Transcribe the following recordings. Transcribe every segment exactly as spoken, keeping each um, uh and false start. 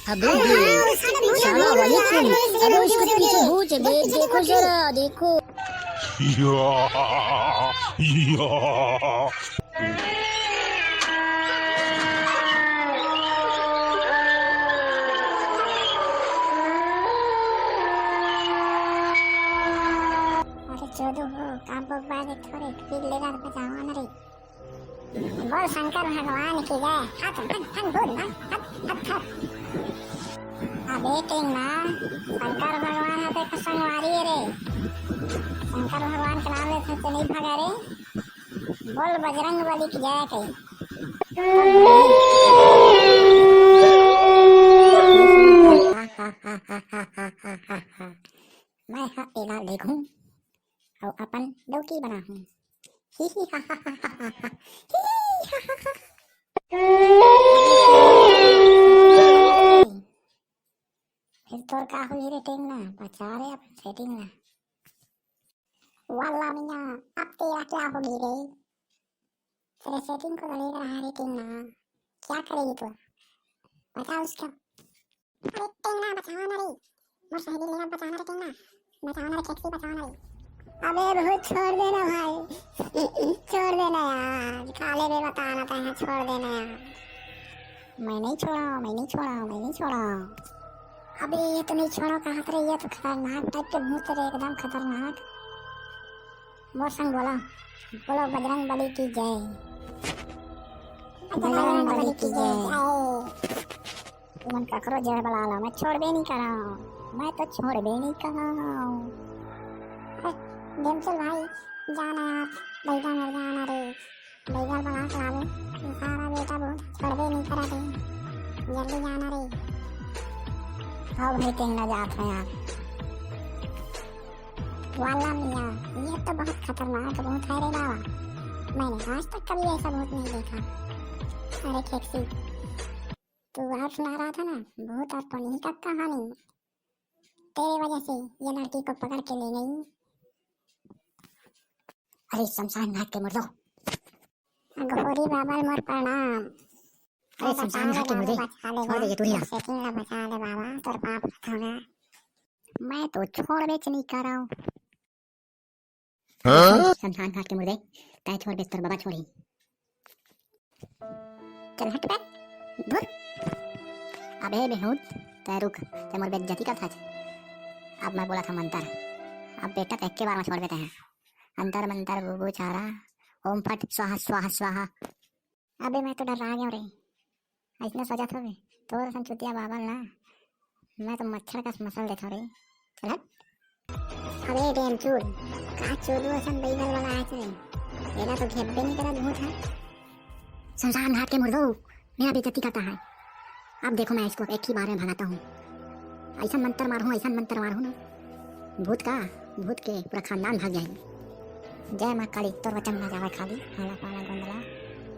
अबे, साला वालेकुम। अबे, उसके पीछे भूत है बे, देखो जरा, देखो। अरे चोदो हो, का बकबा के थोड़े पीट लेगा तो बचावा ना रे। बोल शंकर भगवान की जय। हट, हट, हट, बोल, हट, हट, हट, हट। अबे टेंगना, शंकर भगवान ह तेकर संगवारी है रे। शंकर भगवान के नाम लेथे त नहीं भागा रे। बोल बजरंग बली की जय कही। मैं ह एला देखूं अउ अपन डौकी बनाहूं। ही ही हा हा हा हा हा। ही ही हा हा हा। फिर तोर का होही रे टेंगना, बचा रे अपन सेटिंग ला। वाला मियाँ, अब तेरा क्या होगी रे? तेरे सेटिंग को तो देख रहा है रे टेंगना, क्या करेगी तू? बता उसको। अरे टेंगना बचाओ ना रे, मोर सहेली लेना बचाना रे टेंगना, बचाओ ना रे केकसी बचाओ ना रे। अबे भूत छोड़ देना भाई, छोड़ देना यार, काले भी बताना तैं, छोड़ देना यार। मैं नहीं छोड़ा, मैं नहीं छोड़ा, मैं नहीं छोड़ा। अबे ये तो नहीं छोड़ा कहा रे, ये तो खतरनाक टाइप के भूत रे, एकदम खतरनाक। मोर संग बोला, बोलो बजरंग बली की जय। बजरंग बली की जय। तुमन ककरो जय बला ला, मैं छोड़बे नहीं करंव, मैं तो छोड़बे नहीं करंव। ए, डेमचुल भाई, जाना यार, बैगा मर जाना रे, बैगा बना के लावे, ये सारा बेटा बहुत छोड़बे नहीं करा रे, जल्दी जाना रे। हाँ भाई, टेंगना जात है यार। वाला मियाँ, ये तो बहुत खतरनाक भूत है रे बाबा, मैंने आज तक कभी ऐसा भूत नहीं देखा। अरे खेक्सी, तू और सुना रहा था ना भूत और पनीर का कहानी, तेरे वजह से ये लड़की को पकड़ के ले गई। अरे शमशान घाट के मुर्दो। अघोरी बाबा मोर प्रणाम। अरे शमशान घाट के मुर्दे, छोड़ दे ये टूरी ला। सेटिंग ला बचा ले बाबा, तोर पाप होगा। मैं तो छोड़बेच नहीं करंव। हाँ? शमशान घाट के मुर्दे, तैं छोड़बे तोर बाबा छोड़ही। चल हट बे, धुर। अबे बेहूद, तैं रुक, तैं मोर बेइज्जती करथस। अब मैं बोलत हंव मंतर। अब बेटा तैं एके बार में छोड़बे तैं। अंतर मंतर बुबू चारा, ओम फट स्वाहा स्वाहा स्वाहा। अबे मैं तो डर्रा गेंव रे, अइसने सोचत हवे, तोर असन चुतिया बाबा ला मैं तो मच्छर कस मसल देथंव रे। चल हट। अबे डेमचुल, का चोदू असन बैगल वाला आय रे? एला तो घेबे नहीं करत भूत है। शमशान घाट के मुर्दो, मेरा बेइज्जती करता है। अब देखो मैं इसको एक ही बार में भगाता हूँ। अइसन मंतर मारहूँ, अइसन मंतर मारहूँ ना। भूत का, भूत के पूरा खानदान भाग जाही। जय माँ काली, तोर वचन ना जावय खाली। हाला पाला गोंदला,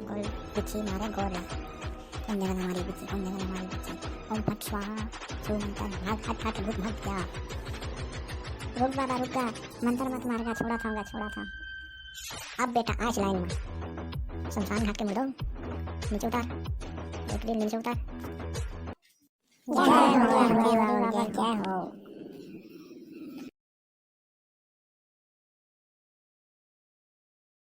गोल बिच्छी मारे गोल ला। कौन जगह हमारी बिच्छी, कौन जगह हमारी बिच्छी? ओम फट स्वाहा, छू मंतर, भाग, हट, हट, भूत भाग जा। रुक बाबा, रुक गा, मंतर मत मार गा, छोड़त हंव गा, छोड़त हंव। अब बेटा, आइस लाइन में। शमशान घाट के मुर्दो, नीचे उतार। एक दिन नीचे उतार। जय हो, जय हो, जय हो।